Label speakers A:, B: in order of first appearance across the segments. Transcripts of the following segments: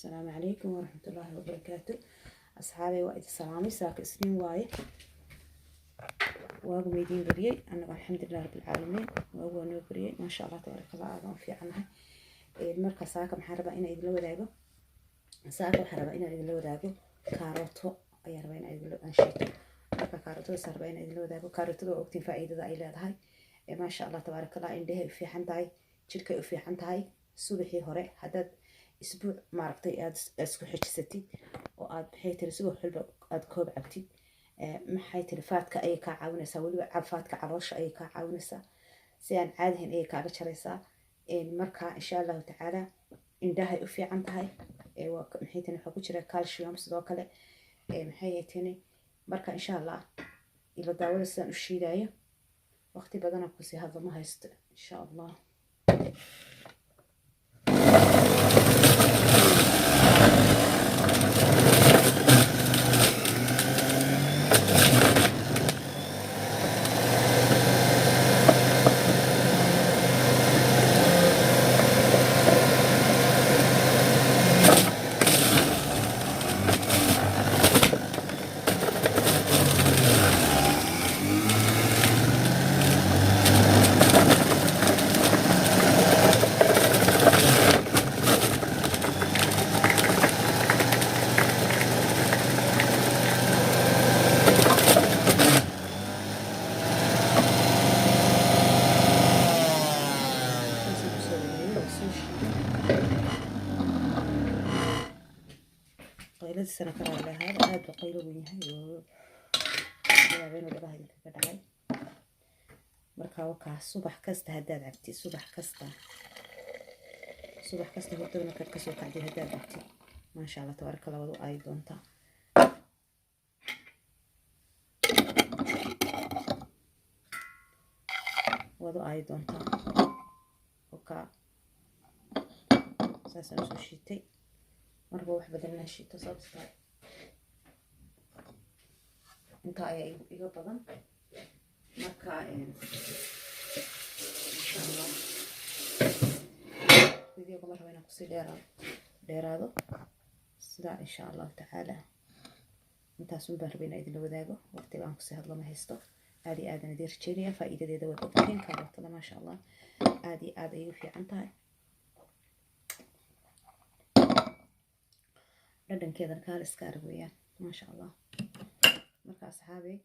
A: Asalaamu calaykum waraxmatullaahi wabarakaatu. Asxaabay, waa idin salaamay. Saaka Isniin waaye, waagu ma idiin beriyey? Annaga alxamdulilah rabbilcaalamiin, waagu waa noo beriyey, maasha Allah, tabaaraka Allah, aad aan fiicanahay. Marka saaka maxaan rabaa inaan idinla wadaago? Saaka waxaan rabaa inaan idinla wadaago kaarooto ayaan rabaa inaan idinla aan shiito. Marka kaarootada rabaa inaan idinla wadaago. Kaarootada waa ogtiin faa'iidada ay leedahay, maasha Allah, tabaaraka Allah. Indhahay u fiican tahay, jirkay u fiican tahay. Subaxii hore haddaad isbuuc maaragtay aad isku xejisatid oo aad, maxay tiri, subax walba aad koob cabtid, maxay tiri, fatka ayay kaa caawinaysaa. Weliba fatka caloosha ayay kaa caawinaysaa, si aan caadihayn ayay kaaga jaraysaa. Marka insha Allahu tacaala indhahay u fiican tahay. Maxay tiri, waxaa ku jira calcium sidoo kale, maxay tiri. Marka insha Allah ila daawada sidaan u shiidayo. Waqti badanaa kusii hadlo ma haysto, insha Allah. Saasaan kusoo dhameeyey, waa soo shiiday. Qayladiisana ka raali ahaada, aad buu qaylo weyn yahay oo yaaba inuu dhagaha idinkaga dhacay. Marka wakaa, subax kasta haddaad cabtid, subax kasta, subax kasta hurdada markaad kasoo kacdid haddaad cabtid, maasha Allah, tabaaraka Allah, wad u aayi doontaa, waad u aayi doontaa. Wakaa, saasaan usoo shiitay. Marba wax badan inaan shiito, sababta intaa ayaa iga badan. Marka insha Allah videoga ma rabo inaan kusii dheeraado sidaa. Insha Allahu tacaala intaasun baan rabay inaan idinla wadaago. Waqtiga aan kusii hadlo ma haysto. Aad iyo aadaan idiin rajeynaya. Faa'iidadeeda waad ogtihiin kaarootada, maasha Allah, aad iyo aad ayay u fiican tahay. Dhadhankeedana kaal iska arag weeyaan, maasha Allah. Marka asxaabey,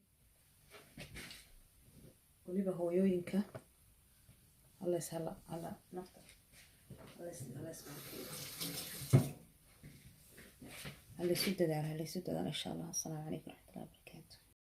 A: weliba hooyooyinka, halays hala hala nafta halays halays halaysu dadaalo, halaysu dadaalo, insha Allah. Asalaamu calaykum waraxmatullahi wabarakatu.